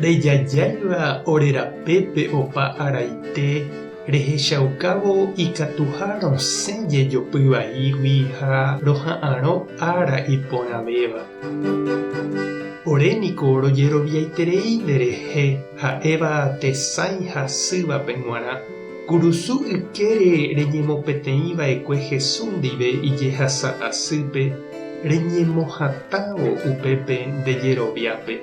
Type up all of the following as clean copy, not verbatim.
Rejajáiva ore rapépe opa araite rehechaukávo ikatuha rosẽ jejopy vaígui ha roha'arõ ára iporãvéva. Ore niko rojeroviaiterei nderehe ha'éva tesãi hasývape g̃uarã. Kurusu ykére reñemopeteĩva'ekue Jesús ndive ijehasa asýpe reñemohatãvo upépe nde jeroviápe.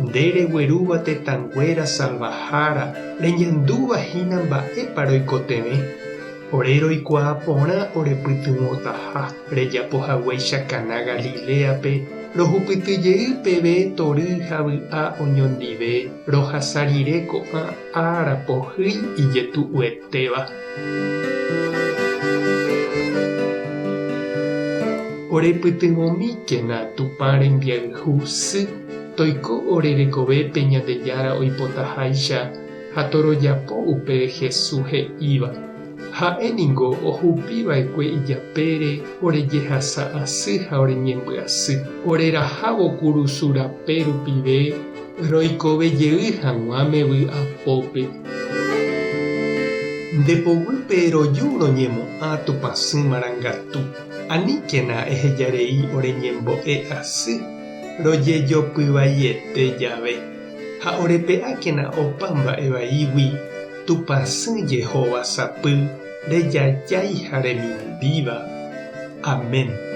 Nde reguerúva tetãnguéra salvahára reñandúva hína mba'épa roikotevẽ, ore roikuaa porã orepytyvõtaha rejapo haguéicha Caná Galiléape rohupyty jey peve tory ha vy'a oñondive rohasa rire ko'ã ára pohýi ijetu'uetéva. Orepytyvõmíkena Tupã rembiayhu sy toiko ore rekovépe Ñandejára oipotaháicha ha torojapo upe Jesús he'íva. Ha'e ningo ohupi va'ekue ijapére ore jehasa asy ha ore ñembyasy. Orerahávo kurusu rape rupive roikove jey hag̃uáme vy'apópe. Nde poguýpe roju roñemo'ã Tupãsy marangatu, aníkena ehejarei ore ñembo'e asy rojejopyvaiete jave, ha orepe'ákena opa mba'e vaígui Tupãsy Jehovasapy rejajái ha remimbíva. Amén.